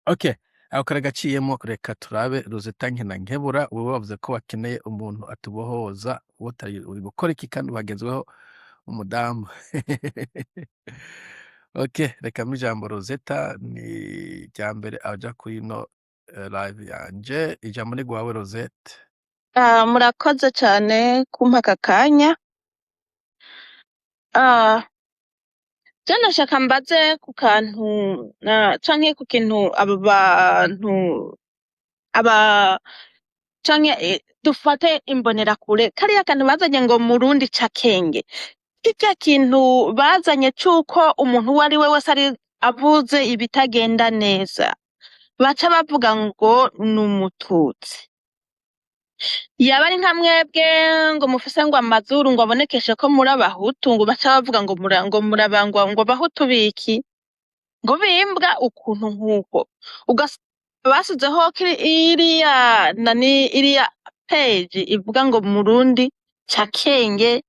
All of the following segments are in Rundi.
Okay, ako karagaciyemo. Reka turabe Rosetta Nkina Nkebura. Wewe wavuze ko bakeneye umuntu atubohoza. Wowe uri gukora iki kandi uhagezweho umudamu? Okay, reka mpe ijambo Rosetta, ni irya mbere aja kuri ino live yanje. Ijambo ni rwawe, Rosette. Ah, murakoze cyane kumpa aka kanya. Ah, je nashaka mbaze ku kantu canke ku kintu aba bantu aba canke dufate Imbonerakure, kariya kantu bazanye ngo Murundi cakenge, kirya kintu bazanye c'uko umuntu uwo ari we wese ari avuze ibitagenda neza baca bavuga ngo ni umututsi. Yaba ari nka mwebwe ngo mufise ngo amazuru ngo abonekeshe ko muri abahutu, ngo baca bavuga ngo ngo murabangwa, ngo abahutu biki, ngo bimbwa ukuntu nk'uko. Ugasanga basizeho iriya nani, iriya page ivuga ngo Murundi cakenge,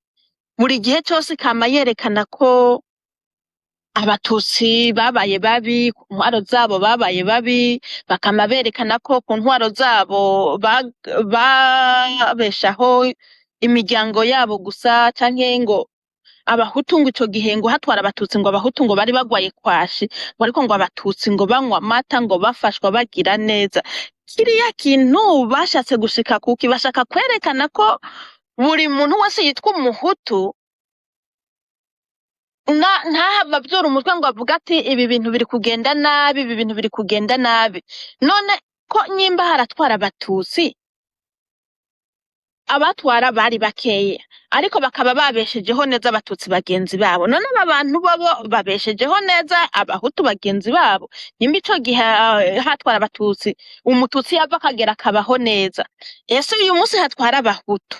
buri gihe cose ikama yerekana ko abatutsi babaye babi ku ntwaro zabo, babaye babi, bakama berekana ko ku ntwaro zabo babeshaho imiryango yabo gusa, canke ngo abahutu ngo ico gihe ngo hatwara abatutsi, ngo abahutu ngo bari bagwaye kwashi, ngo ariko ngo abatutsi ngo banywa amata, ngo bafashwa bagira neza. Kiriya kintu bashatse gushika kuki? Bashaka kwerekana ko buri muntu wese yitwa umuhutu ntahave avyura umutwe ngo avuge ati ibi bintu biri kugenda nabi, ibi bintu biri kugenda nabi. None ko nyimba haratwara abatutsi, abatwara bari bakeya, ariko bakaba babeshejeho neza abatutsi bagenzi babo, none aba bantu bobo babeshejeho neza abahutu bagenzi babo? Nimba ico gihe hatwara abatutsi, umututsi yava akagera akabaho neza, ese uyu munsi hatwara abahutu,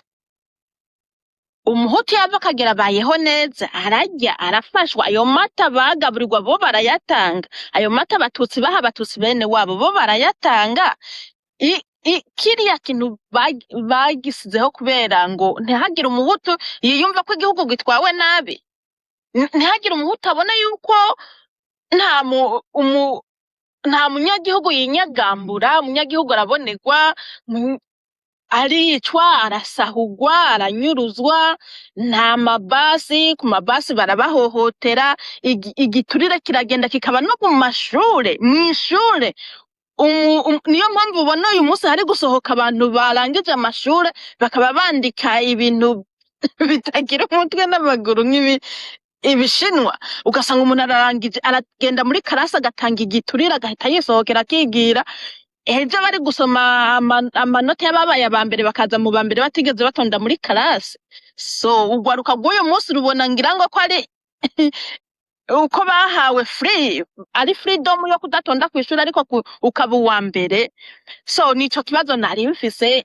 umuhutu yava akagera abayeho neza, ararya, arafashwa? Ayo mata bagaburirwa bo barayatanga? Ayo mata abatutsi baha abatutsi bene wabo bo barayatanga? Kiriya kintu bagisizeho kubera ngo ntihagire umuhutu yiyumva ko igihugu gitwawe nabi, ntihagire umuhutu abona yuko nta mu, umu, nta munyagihugu yinyagambura, umunyagihugu arabonerwa, aricwa, arasahugwa, aranyuruzwa, nta mabasi, ku mabasi barabahohotera, igiturire kiragenda kikaba no mu mashure, mw'ishure. Niyo mpamvu ubona uyu munsi hari gusohoka abantu barangije amashure bakaba bandika ibintu bitagira umutwe n'amaguru nk'ibi ibishinwa. Ugasanga umuntu ararangije, aragenda muri classe agatanga igiturire, agahita yisohokera akigira. Ejo bari gusoma amanota y'ababaye aba mbere, bakaza mu ba mbere batigeze batonda muri classe. So urwaruka rw'uyu munsi rubona ngira ngo ko ari uko bahawe free, ari freedom yo kudatonda kw'ishuri, ariko ukaba uwa mbere. So nico kibazo nari mfise.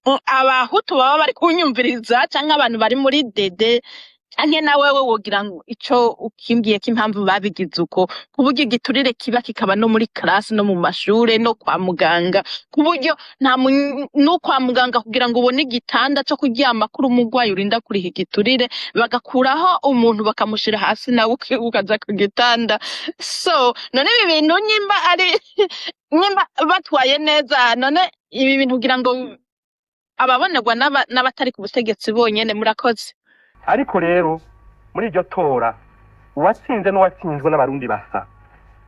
Abahutu baba bari kunyumviriza canke abantu bari muri dede, canke na wewe wogira ngo ico ukimbwiye ko impamvu babigize uko, ku buryo igiturire kiba kikaba no muri classe no mu mashure no kwa muganga, ku buryo nta no kwa muganga kugira ngo ubone igitanda co kuryamako uri umurwayi urinda kuriha igiturire, bagakuraho umuntu bakamushira hasi, nawe ukaja ku gitanda. So none ibi bintu nyimba ari nyimba batwaye neza, none ibi bintu kugira ngo ababonerwa n'abatari ku butegetsi bonyene? Murakoze. Ariko rero muri iryo tora uwatsinze n'uwatsinzwe n'abarundi basa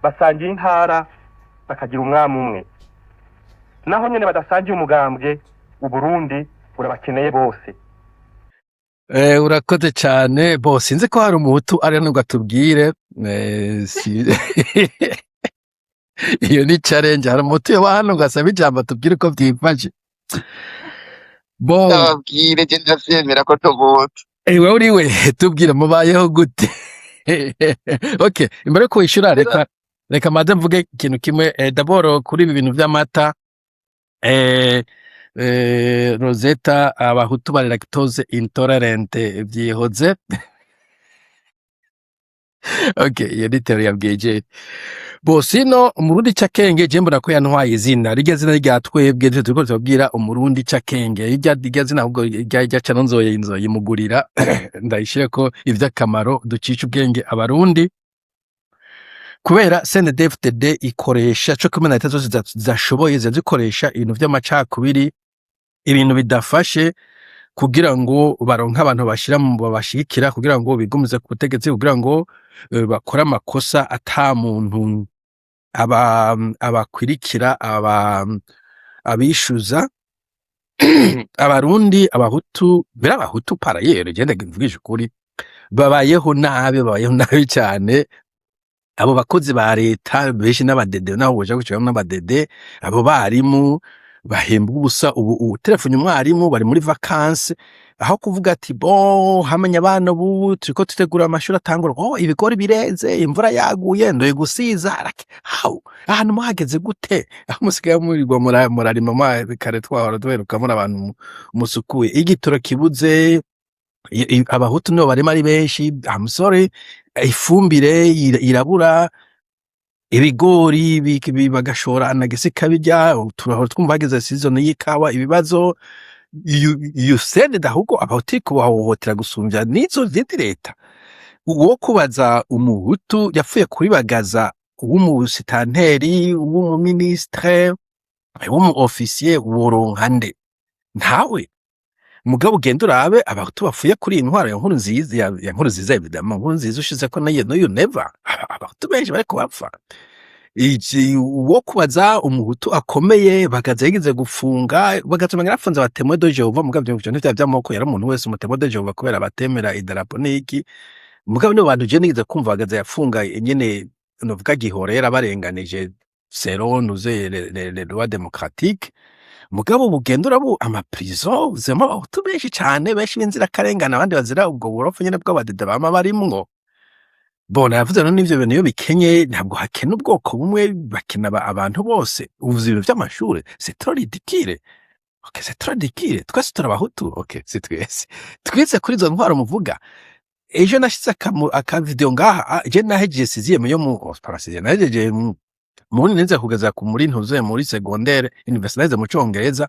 basangiye intara, bakagira umwami umwe, naho nyene badasangiye umugambwe. Uburundi burabakeneye bose. Urakoze cyane. Bo sinzi ko hari umuhutu ari hano ngo atubwire. Iyo ni challenge. Hari umuhutu yoba hano ngo asabe ijambo atubwire uko vyifashe? Bo Ndababwire, je ndavyemera ko tubutse. Wewe uriwe, tubwire mubayeho gute? Okay, imbere yo kwishura, reka maze mvuge ikintu kimwe. D'abord kuri ibi bintu vy'amata, Rosetta, abahutu bari lactose intolerant, vyihoze. Okay, iyo ni théorie yabwiye je. Bo sino umurundi cakenge, je mbona ko yantwaye izina, rirya zina rya twebwe turiko turabwira umurundi cakenge, rirya zina ahubwo rya cano nzoyimugurira ndayishireko ivy'akamaro, ducisha ubwenge abarundi. Kubera CNDD-FDD ikoresha co kimwe na leta zose zashoboye, zikoresha ibintu vy'amacakubiri, ibintu bidafashe, kugira ngo baronke abantu bashira mu babashigikira, kugira ngo bigumize ku butegetsi, kugira ngo bakore amakosa ata muntu aba abakwirikira, aba abishuza. Abarundi, Abahutu, bera Abahutu parayero, genda mvugisha ukuri, babayeho nabi, babayeho nabi cyane. Abo bakozi ba leta benshi n'abadede, naho boja gucibamwo n'abadede. Abo barimu bahembwa ubusa. Ubu telefone umwarimu, bari muri vacances, aho kuvuga ati: "Bon, hamenya abana, ubu turiko tutegura amashuri atangura, oh, ibigori bireze, imvura yaguye, ndoye gusiza." How ahantu muhageze gute, aho musigaye murirwa murarima kare twahora duheruka muri abantu musukuye igitoro kibuze. Abahutu nibo barima ari benshi, I'm sorry. Ifumbire irabura, ibigori bagashora anagese kabirya. Turahora twumva hageze season y'ikawa ibibazo. You said it, ahubwo Abahutu kubahohotera gusumvya n'izo zindi leta. Uwo kubaza Umuhutu yapfuye kuri Bagaza, w'umusitanteri, w'umuministre, w'umu officier, woronka nde? Ntawe. Mugabo ugenda urabe Abahutu bapfuye kuri iyi ntwaro ya Nkurunziza, ya Nkurunziza, évidemment Nkurunziza ushizeko nayo n'uyu Neva. Abahutu benshi bariko bapfa. Iki uwo kubaza Umuhutu akomeye Bagaza yigeze gufunga, Bagaza umenga yarafunze aba Témoins de Jéhovah. Mugabo ivyo ntivyari vy'amoko, yari umuntu wese umu Témoin de Jéhovah kubera batemera idarapo n'iki. Mugabo nibo bantu je nigeze kumva Bagaza yafunga nyene, novuga gihorera, barenganije selon nuze les lois démocratiques. Mugabo ubu ugenda urabu ama prison uzemo Abahutu benshi cane, benshi b'inzirakarengane, abandi bazira ubwo burofu nyene bw'abadede bama barimwo. Bon, navuze none ivyo bintu iyo bikenye, ntabwo hakena ubwoko bumwe, bakena abantu bose. Uvuze ibintu vy'amashure, c'est trop ridicule. Okay, c'est trop ridicule. Twese turabahutu, okay, si twese twize kuri izo ntwaro muvuga. Ejo nashize aka video ngaha. Je nahejeje sixième yo mu, oh, pas sixième, nahejeje mu nize kugeza ku muri ntuzuye muri secondaire, université nize mu Congereza.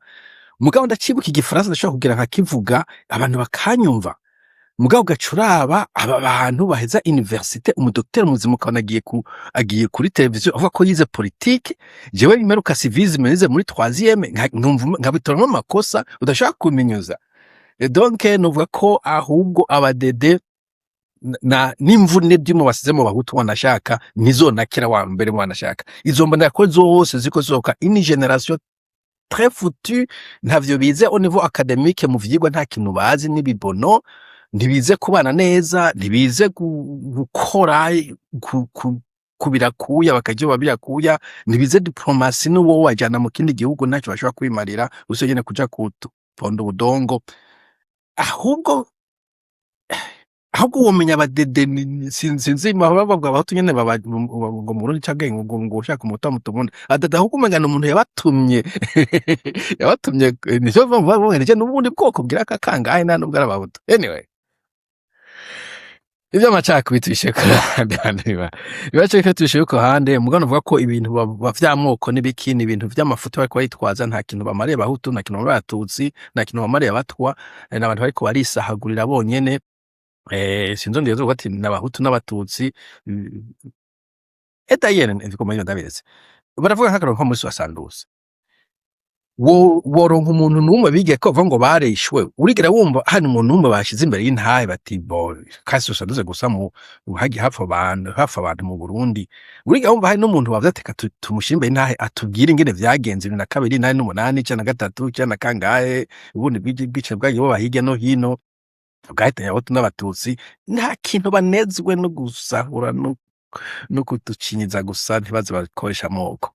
Mugabo ndacibuka Igifaransa, ndashobora kugira nkakivuga abantu bakanyumva. Mugabo ugaca uraba aba bantu baheza université, umudokiteri muzima, ukabona agiye kuri televiziyo avuga ko yize politike. Jewe mperuka civisme nize muri troisième, nkabitoramo amakosa udashobora kuminyuza. Et donc nuvuga ko ahubwo abadede na n'imvune by'umu basize mu Bahutu, wanashaka ntizonakira wa mbere, wanashaka izo mbonera ko zose ziko zisohoka, une génération très foutue. Ntavyo bize au niveau académique, mu vyigwa nta kintu bazi n'ibibono, ntibize kubana neza, ntibize gukora kubira kuya bakarya babira kuya, ntibize diplomatie. N'uwo wajana mu kindi gihugu ntacyo bashobora kwimarira, usibye nyene kuja kuponda ubudongo. Ahubwo womenya abadede sinzi bahora bavuga Abahutu nyene baba ngo mu Burundi canke ngo ushaka umuhutu amuta. Abadede ahubwo umenga ni umuntu yabatumye, nico bavuga nije n'ubundi bwoko bwira kakangahe, nta nubwo ari Abahutu. Anyway, ivy'amacakubiri tubishiye ku ruhande, abantu biba tubishiye ku ruhande. Mugabo novuga ko ibintu vy'amoko n'ibiki ni ibintu vy'amafuti bariko baritwaza. Nta kintu bamariye Abahutu, nta kintu bamariye Abatutsi, nta kintu bamariye Abatwa. N'abantu bariko barisahagurira bonyene. Sinzongera kuvuga ati n'Abahutu n'Abatutsi. Et d'ailleurs niko ndabiretse, baravuga nk'akarorero nko muri soixante-douze, woronka umuntu n'umwe bigiye ko bavuga ngo barishwe? Urigera wumva hari umuntu n'umwe bashize imbere y'intahe bati: "Bo kasi soixante-douze gusa mu hagiye hapfa abantu mu Burundi"? Urigera wumva hari n'umuntu bavuze ati: "Reka tumushire imbere y'intahe atubwire ingene vyagenze 2002, 88, 93, icenda na kangahe, ubundi bwicanyi bwagiye buba hirya no hino bwahitanye Abahutu n'Abatutsi"? Nta kintu, banezwe no gusahura no kuducinyiza gusa, ntibaze bakoresha amoko.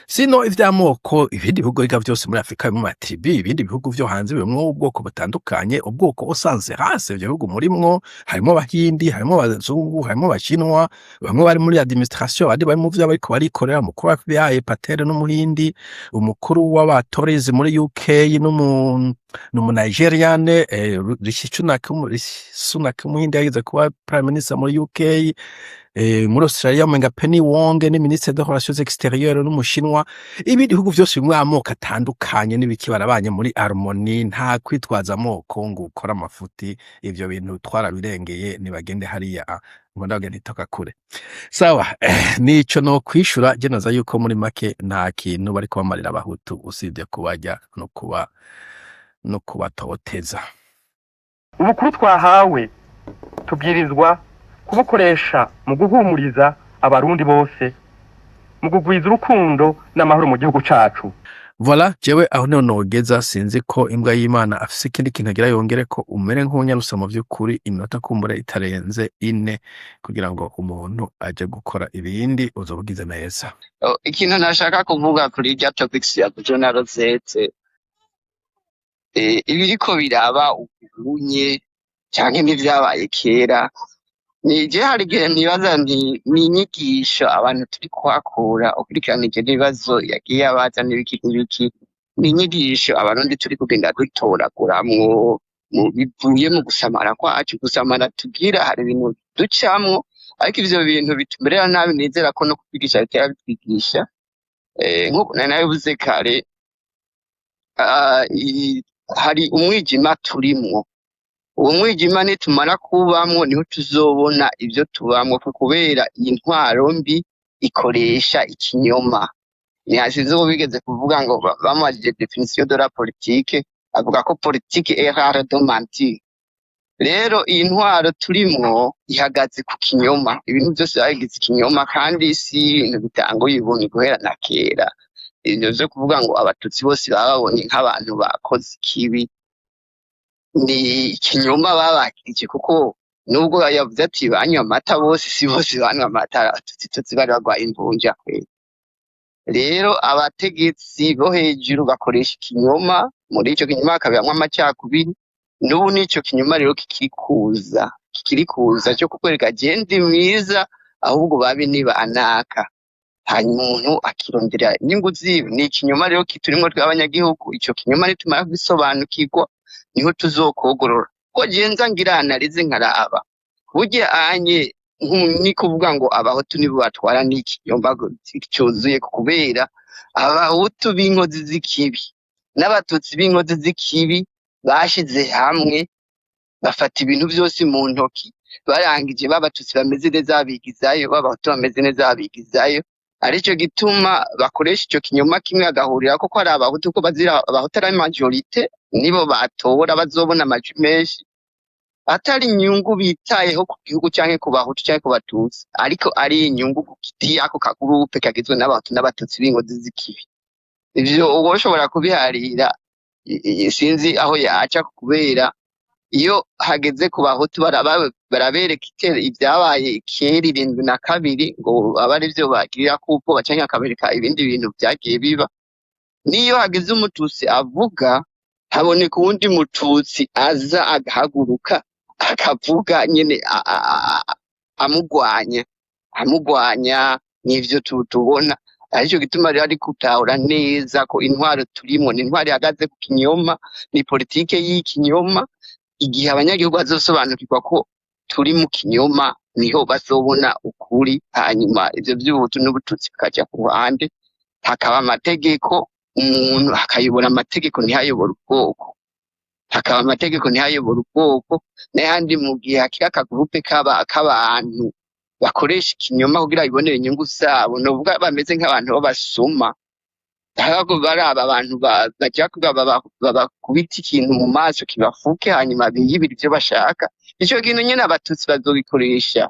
Sino ivy'amoko, ibindi bihugu biga vyose muri Afrika birimwo ama tribu, ibindi bihugu vyo hanze birimwo ubwoko butandukanye, ubwoko usanze hasi ivyo bihugu murimwo harimwo Abahindi, harimwo Abazungu, harimwo Abashinwa, bamwe bari muri administration, abandi bari mu vyo bariko barikorera. Umukuru wa FBI Patel n'Umuhindi, umukuru w'aba Tories muri UK n'umu Nigerian, Rishi Sunak, Rishi Sunak Umuhindi yageze kuba prime minister muri UK. Muri Australia umenga Penny Wong ni ministre des relations extérieures n'umushinwa. Ibindi bihugu vyose birimwo amoko atandukanye n'ibiki, barabanye muri harmonie, nta kwitwaza amoko ngo ukore amafuti. Ivyo bintu twarabirengeye, nibagende hariya ngo ndababwira ntitoka kure. Sawa, nico no kwishura. Je naza yuko muri make nta kintu bariko bamarira abahutu usibye kubarya no kubatoteza. Ubukuru twahawe tubwirizwa kubukoresha mu guhumuriza abarundi bose, mu kugwiza urukundo n'amahoro mu gihugu cacu. Voilà, jewe aho niho nogeza. Sinzi ko imbwa y'Imana afise ikindi kintu agira yongere ko umere nk'uwunyarusa. Mu vy'ukuri iminota kumbure itarenze 4 kugira ngo umuntu aje gukora ibindi, uzoba ugize neza. Oh, ikintu nashaka kuvuga kuri irya topics ya Bujo na Rosette, ibiriko biraba ubunye canke n'ivyabaye kera, nije hari igihe nibaza nti ni inyigisho abantu turi kuhakura ukurikiranije n'ibibazo yagiye abaza n'ibiki n'ibiki. Ni inyigisho abarundi turi kugenda dutoraguramwo mu bivuye mu gusamara kwacu, gusamara tugira. Hari ibintu ducamwo, ariko ivyo bintu bitumerera nabi. Nizera ko no kutwigisha bitera bitwigisha. Nk'uko nari nabivuze kare, hari umwijima turimwo. Uwo mwijima nitumara kubamwo niho tuzobona ivyo tubamwo, kubera iyi ntwaro mbi ikoresha ikinyoma. Ntihasize uwo bigeze kuvuga ngo bamubajije définition de la politique, avuga ko politique est l'art de mentir. Rero iyi ntwaro turimwo ihagaze ku kinyoma, ibintu byose babigize ikinyoma, kandi si ibintu bitanguye ubu, ni guhera na kera. Ivyo vyo kuvuga ngo abatutsi bose baba babonye nk'abantu bakoze ikibi ni ikinyoma babakirije, kuko nubwo yavuze ati banywa amata bose, si bose banywa amata. Abatutsi tutsi bari barwaye imvunja kweri. Rero abategetsi bo hejuru bakoresha ikinyoma, muri ico kinyoma hakabiramwo amacakubiri. N'ubu n'ico kinyoma rero kikiri kuza cyo kukwereka je ndi mwiza, ahubwo babi ni banaka, hanyuma umuntu akirondera inyungu ziwe. Ni ikinyoma rero kiturimwo tw'abanyagihugu. Ico kinyoma nitumara kugisobanukirwa niho tuzokogorora, ko je nza ngira analyse nkaraba burya anye ni kuvuga ngo abahutu nibo batwara, ni ikinyoma cuzuye, kubera abahutu b'inkozi z'ikibi n'abatutsi b'inkozi z'ikibi bashize hamwe bafata ibintu vyose mu ntoki. Barangije, b'abatutsi bameze neza babigizayo, b'abahutu bameze neza babigizayo. Arico gituma bakoresha ico kinyoma kimwe, bagahurira ko ari abahutu, ko bazira abahutu ari majorité, nibo batora bazobona amajwi menshi, atari inyungu bitayeho ku gihugu canke ku bahutu canke ku batutsi, ariko ari inyungu ku giti ako kagurupe kagizwe n'abahutu n'abatutsi b'inkozi z'ikibi. Ivyo uwoshobora kubiharira sinzi aho yaca, kubera iyo hageze ku bahutu barabereka ibyabaye kera 72, ngo abe arivyo bagirirako ubwoba, canke bakabereka ibindi bintu vyagiye biba. Niyo hageze umututsi avuga, haboneka uwundi mututsi aza agahaguruka akavuga nyene amugwanya. N'ivyo tubona, arico gituma rero ari gutahura neza ko intwaro turimwo ni intwaro ihagaze ku kinyoma, ni politike y'ikinyoma. Igihe abanyagihugu bazosobanukirwa ko turi mu kinyoma, niho bazobona ukuri, hanyuma ivyo vy'ubuhutu n'ubututsi bikaja ku ruhande, hakaba amategeko, umuntu akayobora amategeko ntihayobore ubwoko, hakaba amategeko ntihayobore ubwoko. N'ayandi mu gihe hakiri akagurupe k'abantu bakoresha ikinyoma kugira bibonere inyungu zabo, novuga bameze nk'abantu b'abasuma, ahubwo baraba abantu baja babakubita ikintu mu maso kibafuke, hanyuma biyibire ivyo bashaka. Ico kintu nyene abatutsi bazobikoresha,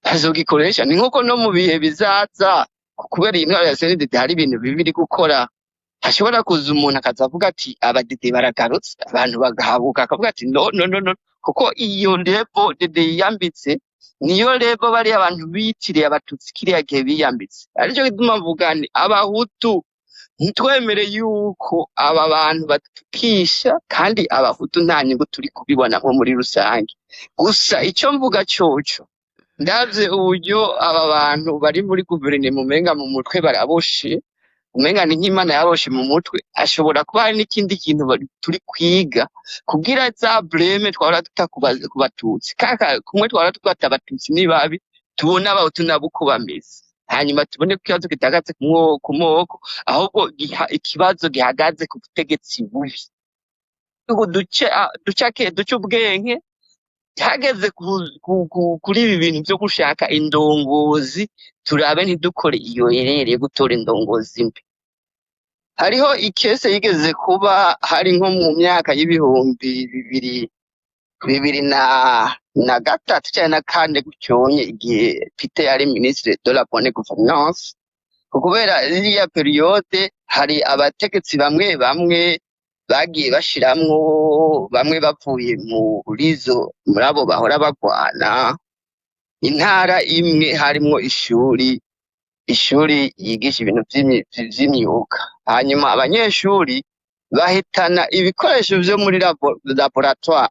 bazogikoresha. Ni nkuko no mu bihe bizaza, kubera iyi ntwaro ya CNDD hari ibintu bibi iri gukora, hashobora kuza umuntu akaza avuga ati abadede baragarutse, abantu bagahabuka, akavuga ati no, no, no, no, kuko iyo label dede yiyambitse niyo label bariya abantu bitiriye abatutsi kiriya gihe biyambitse. Arico gituma mvuga nti abahutu ntitwemere yuko aba bantu batukisha, kandi abahutu nta nyungu turi kubibonamwo muri rusange. Gusa ico mvuga coco, ndavye uburyo aba bantu bari muri guverinoma umenga mu mutwe baraboshe, umenga ni nk'Imana yaboshe mu mutwe, ashobora kuba hari n'ikindi kintu turi kwiga kugira za blame twahora duta ku batutsi, kaka kumwe twahora twata abatutsi ni babi. Tubone Abahutu nabo uko bameze, hanyuma tubone ko ikibazo gitahagaze ku moko, ahubwo ikibazo gihagaze ku butegetsi bubi. Ubu duce ubwenge hageze kuri ibi bintu vyo gushaka indongozi, turabe ntidukore iyo erere yo gutora indongozi mbi. Hariho ikese yigeze kuba hari nko mu myaka y'ibihumbi bibiri, bibiri na gatatu canke na kane gutyonye, igihe Peter yari ministre de la bonne gouvernance. Kubera iriya période hari abategetsi bamwe bamwe bagiye bashiramwo bamwe bavuye murizo, muri abo bahora bagwana. Intara imwe harimwo ishuri yigisha ibintu vy'imyuga, hanyuma abanyeshuri bahitana ibikoresho vyo muri laboratoire,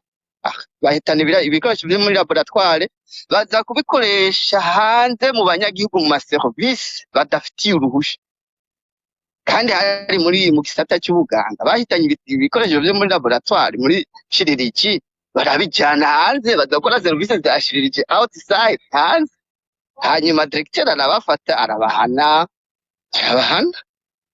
bahitana ibikoresho vyo muri laboratoire, baza kubikoresha hanze mu banyagihugu, mu maserivisi badafitiye uruhusha. Kandi hari muri mu gisata c'ubuganga, bahitanye ibikoresho vyo muri laboratoire, muri chirurgie, barabijana hanze, baza gukora serivisi za chirurgie outside, hanze. Hanyuma directeur arabafata, arabahana.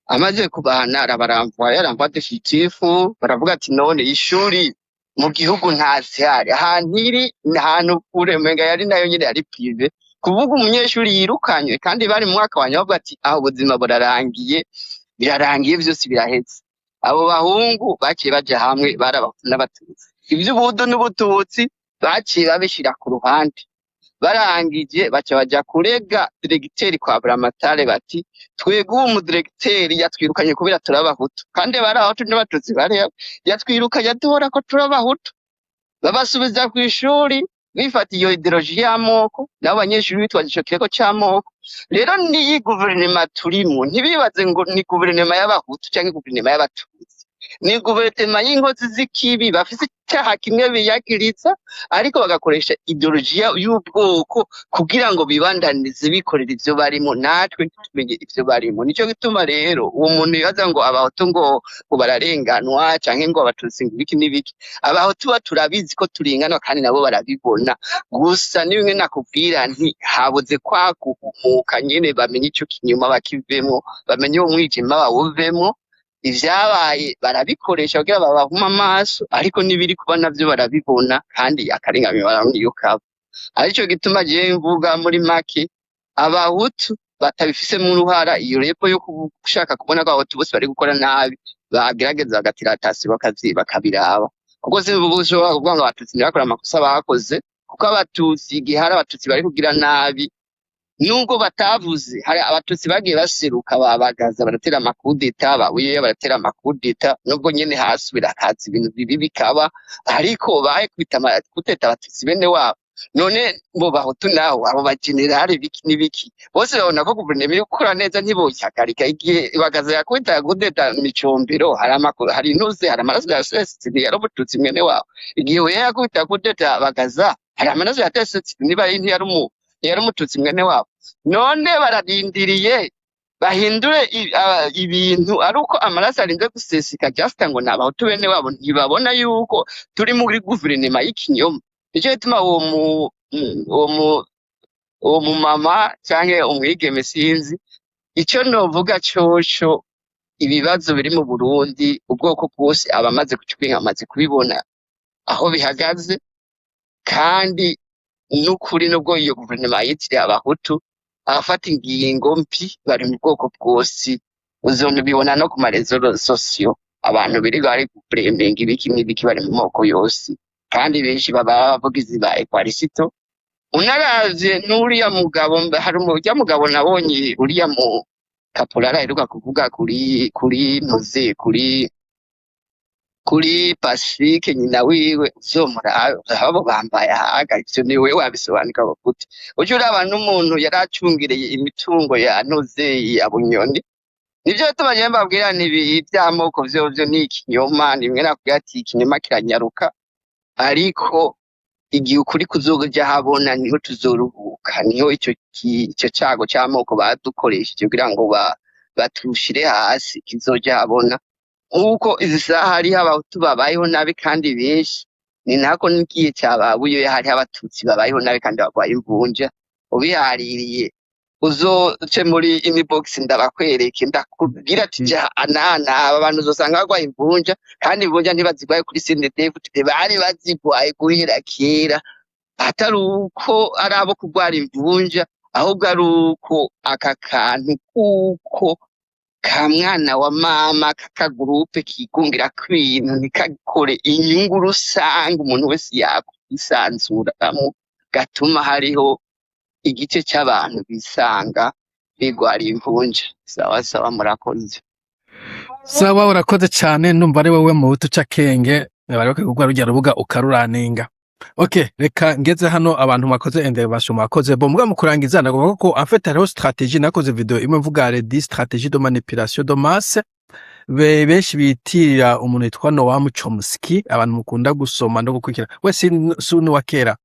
Amaze kubahana, arabaramvoya, renvoi définitif. Baravuga ati: "None ishuri mu gihugu ntazihari, ahantu iri ni ahantu kure." Umenga yari nayo nyene yari privé. Kuvuga umunyeshuri yirukanywe kandi bari mu mwaka wa nyuma, bavuga ati: "Aho ubuzima burarangiye, birarangiye, vyose biraheze." Abo bahungu baciye baja hamwe, bari Abahutu n'Abatutsi, ivy'ubuhutu n'ubututsi baciye babishira ku ruhande. Barangije baca baja kurega diregiteri kwa Buramatare, bati: "Twebwe uwo mudiregiteri yatwirukanye kubera turi Abahutu." Kandi bari Abahutu n'Abatutsi, bari yatwirukanye aduhora ko turi Abahutu. Babasubiza kw'ishuri bifata iyo idéologie y'amoko, nabo banyeshuri bitwaje ico kirego c'amoko. Rero n'iyi guverinoma turimwo, ntibibaze ngo ni guverinoma y'Abahutu canke guverinoma y'Abatutsi, ni guverinoma y'inkozi z'ikibi bafise icaha kimwe biyagiriza, ariko bagakoresha idéologie y'ubwoko kugira ngo bibandanize bikorera ivyo barimo, natwe ntitumenye ivyo barimo. Nico gituma rero uwo muntu yibaza ngo Abahutu ngo bararenganwa canke ngo Abatutsi ngo ibiki n'ibiki, Abahutu bo turabizi ko turinganwa, kandi nabo barabibona. Gusa ni bimwe nakubwira nti habuze kwa guhumuka nyene, bamenye ico kinyuma bakivemwo, bamenye uwo mwijima bawuvemwo. Ivyabaye barabikoresha kugira babahume amaso, ariko n'ibiri kuba navyo barabibona, kandi akarenganyo barabona iyo kaba. Arico gituma jewe mvuga muri make, Abahutu batabifisemwo uruhara, iyo repo yo gushaka kubona ko Abahutu bose bari gukora nabi, bagerageza bagatira atasi bakabiraba, kuko si ushobora kuvuga ngo Abatutsi ntibakore amakosa bakoze, kuko Abatutsi, igihe hari Abatutsi bari kugira nabi, nubwo batavuze, hari Abatutsi bagiye baseruka, babagaza baratera amakudeta, babuye baratera amakudeta, nubwo nyene hasubira hakaza ibintu bibi bikaba, ariko bakubita amakudeta Abatutsi bene wabo. None bo Bahutu naho, abo bajenerali biki n'ibiki bose babona ko guverinoma iri gukora neza, ntiboyihagarika. Igihe Bagaza yakubita kudeta Micombero, hari amakuru, hari intuze, hari amaraso yasesetse, ntiyari Umututsi mwene wabo? Igihe we yakubita kudeta Bagaza, hari amaraso yatesetse, niba ntiyari Umututsi mwene wabo? None bararindiriye bahindure ibintu ari uko amaraso arinze guseseka, just ngo ni Abahutu bene wabo? Ntibabona yuko turi muri guverinoma y'ikinyoma? Nico gituma uwo mu mama canke umwigeme, sinzi ico novuga coco, ibibazo biri mu Burundi, ubwoko bwose abamaze guca ubwenge bamaze kubibona aho bihagaze. Kandi n'ukuri, nubwo iyo guverinoma yitiriye Abahutu, abafata ingingo mbi bari mu bwoko bwose. Uzonabibona no ku ma réseaux sociaux, abantu birirwa bari kuburemenga ibiki n'ibiki bari mu moko yose, kandi benshi baba abavugizi ba Evarisito. Unaravye n'uriya mugabo, hari urya mugabo nabonye, uriya mu kaporari aheruka kuvuga kuri ntuze, kuri Pacifique, nyina wiwe, uzomurabe abo bambaye ahaga. Ivyo ni wewe wabisobanuka gute? Uje uraba n'umuntu yari acungereye imitungo ya ntuze, ya Bunyoni. Nivyo bituma jewe mbabwira nti ibi ivy'amoko vyovyo ni ikinyoma. Nimwe nakubwira ati ikinyoma kiranyaruka, ariko igihe ukuri kuzoja habona niho tuzoruhuka, niho ico cago c'amoko badukoresheje kugira ngo batushire hasi kizoja habona. Nk'uko izi saha hariho Abahutu babayeho nabi kandi benshi, ni nako n'igihe ca ba Buyoya hariho Abatutsi babayeho nabi kandi barwaye imvunja. Ubihaririye uzoce muri inbox ndabakwereke, ndakubwira ati ja anana aba bantu uzosanga barwaye imvunja, kandi imvunja ntibazigwaye kuri CNDD-FDD, bari bazigwaye guhera kera, atari uko ari abo kurwara imvunja, ahubwo ari uko aka kantu kuko ka mwana wa mama k'akagurupe kigungira kw'ibintu ntikakore inyungu rusange umuntu wese yakwisanzuramwo, gatuma hariho igice c'abantu bisanga bigwariye imvunja. Sawa sawa, murakoze. Sawa, urakoze cyane. Ndumva ari wowe mu buto c'akenge bari bakwiye kuguha rujya rubuga ukaruraninga. Okay, reka ngeze hano. Abantu mwakoze intervention, mwakoze. Bon, muga mu kurangiza ndavuga ko en fait hariho stratégie. Nakoze video imwe mvuga les 10 stratégies de manipulation de masse, benshi bitirira umuntu yitwa Noam Chomsky. Abantu mukunda gusoma no gukurikira, we si n'uwa kera,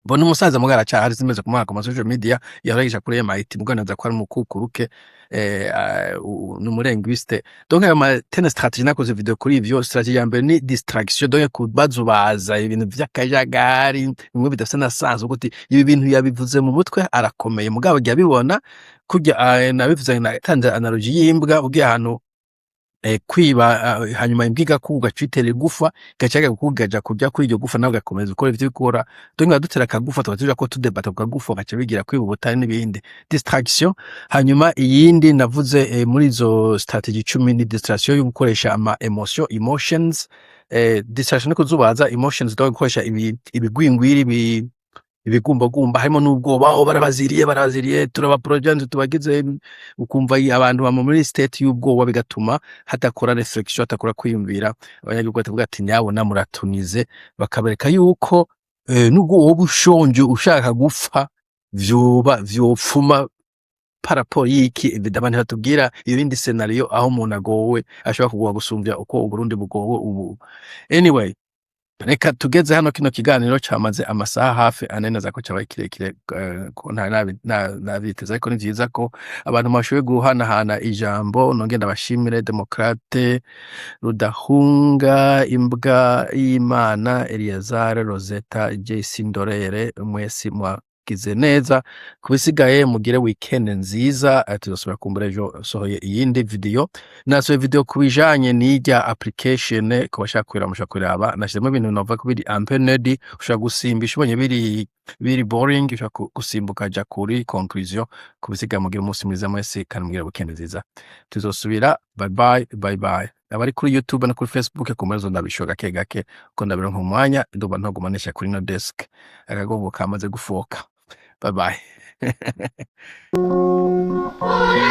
mbona umusaza mugara aracahari, zimeze ku mwaka ku ma social media yaragisha kuri MIT, mugana ko ari umukukuruke, ni umu linguiste. Donc ayo ma 10 stratégie, nakoze video kuri ivyo. Stratégie ya mbere ni distraction, donc kubazubaza ibintu vy'akajagari bimwe bidafise na sens, uko uti ibi bintu yabivuze mu mutwe arakomeye, mugabo jya bibona kurya. Nabivuze, natanze analogie y'imbwa ugiye ahantu kwiba, hanyuma imbwa igakuga ugaca igufa, igaca kugaja kurya kuri iryo gufa, nawe ugakomeza ukora ivyo ukora. Donc dutera akagufa, tuba tuja ko tudebata ku kagufa, gaca bigira kwiba ubutare n'ibindi, distraction. Hanyuma iyindi navuze muri izo stratégie 10 ni distraction yo gukoresha ama emotion, emotions. Distraction ni kuzubaza, emotions donc gukoresha ibigwingwiri, ibigumbagumba, harimo n'ubwoba, aho barabaziriye, barabaziriye, turabaprojanje, tubagize, ukumva abantu bama muri state y'ubwoba, bigatuma hadakora réflexion, hadakora kwiyumvira. Abanyagihugu batavuga ati nyabona muratunize, bakabereka yuko nubwo woba ushonje ushaka gupfa, vyoba vyopfuma par rapport y'iki. Évidemment ntibatubwira ibindi scénario aho umuntu agowe ashobora kugwa gusumvya uko Uburundi bugowe ubu. Anyway, reka tugeze hano. Kino kiganiro camaze amasaha hafi 4, neza ko cabaye kirekire, ko ntari nabiteze, ariko ni vyiza ko abantu bashoboye guhanahana ijambo. Nongere ndabashimire Demokrate, Rudahunga, Imbwa y'Imana, Eliyazare, Rosetta, JC Ndorere, mwese mwagize neza. Kubisigaye mugire weekend nziza. Tuzosubira kumbura ejo sohoye iyindi video. Nasohoye video ku bijanye n'irya application, ku bashaka kuyiraba mushobora kuyiraba. Nashizemo ibintu novuga ko biri un peu nerdy, ushobora gusimbisha ubonye biri boring, ushobora gusimbuka ukaja kuri conclusion. Ku bisigaye mugire umunsi mwiza mwese, kandi mugire weekend nziza. Tuzosubira. Bye bye, bye bye. Abari kuri YouTube no kuri Facebook, ku mperezo ndabishora gake gake kuko ndabironka umwanya. Ndumva ntogumanisha kuri no desk, akagongo kamaze gufoka. Bye bye. Burundi.